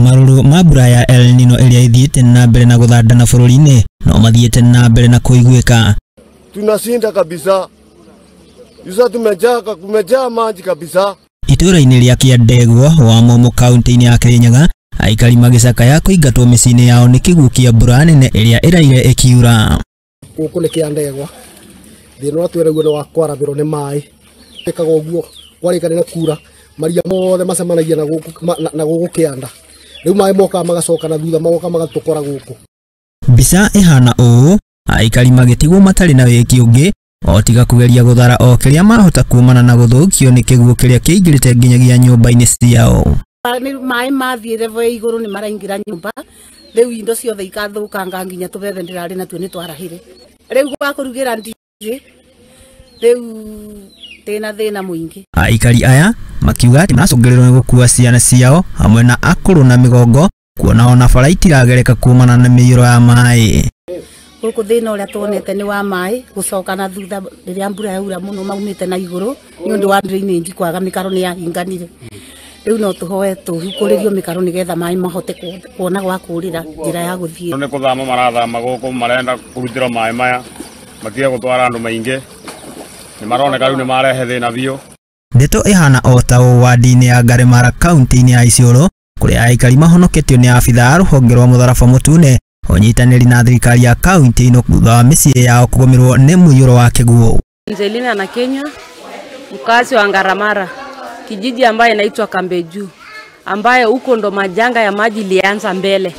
Marũrũ ma mbura ya El Nino ĩrĩa ĩthiĩte na mbere na gũthandana bũrũri-inĩ no mathiĩte na mbere na kũiguĩka. Tunashinda kabisa. Yusa tumejaa kumejaa maji kabisa. Itũũra-inĩ rĩa Kĩandegwa wa Momo kaunti-inĩ ya Kirinyaga, aikari magĩcakaya kũingatwo mĩciĩ-inĩ yao nĩ kĩguũ kĩa mbura nene ĩrĩa ĩraire ĩkiura. Gũkũ nĩ Kĩandegwa, thĩna ũrĩa twĩnaguo nĩ wa kwarabĩrwo nĩ maĩ. Ĩkaga ũguo kwarĩkanĩra kura maria mothe macemanagia na gũkũ kĩanda. Rĩu maĩ mokaga magacoka na thutha magoka magatũkora gũkũ. Mbica ĩhana ũũ, aikari magĩtigwo matarĩ na wĩki ũngĩ o tiga kũgeria gũthara o kĩrĩa mahota kumana na gũthũkio nĩ kĩguũ kĩrĩa kĩingĩrĩte nginyagia nyũmba-inĩ ciao. Maĩ mathiĩ level ya igũrũ nĩ maraingĩra nyũmba, rĩu indo ciothe ikathũkanga nginya tũbebe ndĩrarĩ natuo nĩ twarahire. Rĩu gwa kũrugĩra ndirĩ, rĩu ndĩna thĩna mũingĩ. Aikari aya makiuga atĩ maracũngĩrĩrwo nĩ gũkua ciana ciao hamwe na akũrũ na mĩgongo kuona ona bara itiragereka kumana na mĩiyũro ya maĩ. Gũkũ thĩna ũrĩa tuonete nĩ wa maĩ gũcoka na thutha rĩrĩa mbura yaura mũno maumĩte na igũrũ nĩ ũndũ wa drainage kwaga mĩkaro nĩ yahinganire. Rĩu no tũhoe tũhingũrĩrio mĩkaro nĩgetha maĩ mahote kuona gwa kũrĩra njĩra ya gũthiĩ. Nĩ kũthama marathama gũkũ marenda kũrutĩrwo maĩ maya matige gũtwara andũ maingĩ, nĩ maroneka rĩu nĩ marehe thĩna biũ. Ndeto ĩhana o ta ũũ wadi-inĩ ya Ngaremara kaunti-inĩ ya Isiolo kũrĩa aikari mahonoketio nĩ abithaa a rũhonge rwa mũtharaba mũtune ũnyitanĩri na thirikari ya kaunti ĩno thutha wa mĩciĩ yao kũgũmĩrwo nĩ mũiyũro wa kĩguũ. Angelina na Kenya, mkazi wa Ngaramara, kijiji ambaye inaitwa Kambeju, ambaye huko ndo majanga ya maji ilianza mbele,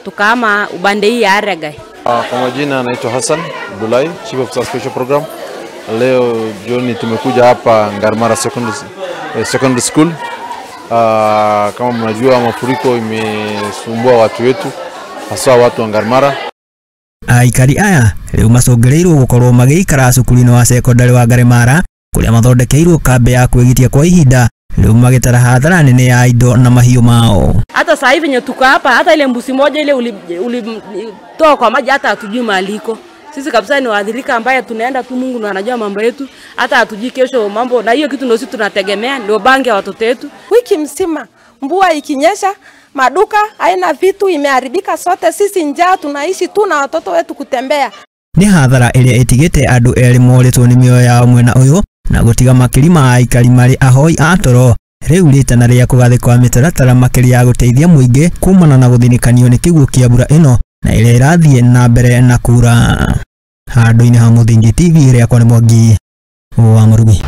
tukahama ubande hii ya Aregai. Kwa majina naitwa Hassan Abdullahi, Chief of Special Program. Leo jioni tumekuja hapa Ngaramara Secondary School. Kama mnajua mafuriko imesumbua watu wetu, hasa watu wa Ngaramara. Aikari aya rĩu macũngĩrĩirwo gũkorwo magĩikara cukuru-inĩ wa sekondari wa Ngaremara kũrĩa mathondekeirwo kambĩ ya kwĩgitia kwa ihinda rĩu magĩtara hathara nene ya indo na mahiũ mao. Hata sasa hivi venye tuko hapa, hata ile mbuzi moja ile ulitoa kwa maji hata hatujui mahali iko. Sisi kabisa ni waathirika ambaye tunaenda tu, Mungu ndo anajua mambo yetu, hata hatujui kesho mambo, na hiyo kitu ndio sisi tunategemea, ndio bangi ya watoto wetu. Wiki mzima mvua ikinyesha, maduka haina vitu imeharibika, sote sisi njaa tunaishi tu na watoto wetu kutembea. Nĩ hathara ĩrĩa ĩtigĩte andũ erĩ morĩtwo nĩ mĩoyo yao mwena ũyũ na gũtiga makiri ma aikari marĩ ahoi a toro rĩu rĩtana rĩa kũgathĩkwa mĩtaratara makĩria ya gũteithia mũingĩ kumana na gũthinĩkanio nĩ kĩguũ kĩa mbura ĩno na ĩrĩa ĩrathiĩ na mbere na kura. Handũ-inĩ ha Mũthingi TV, rĩakwa nĩ Mwangi wa Mũrugi.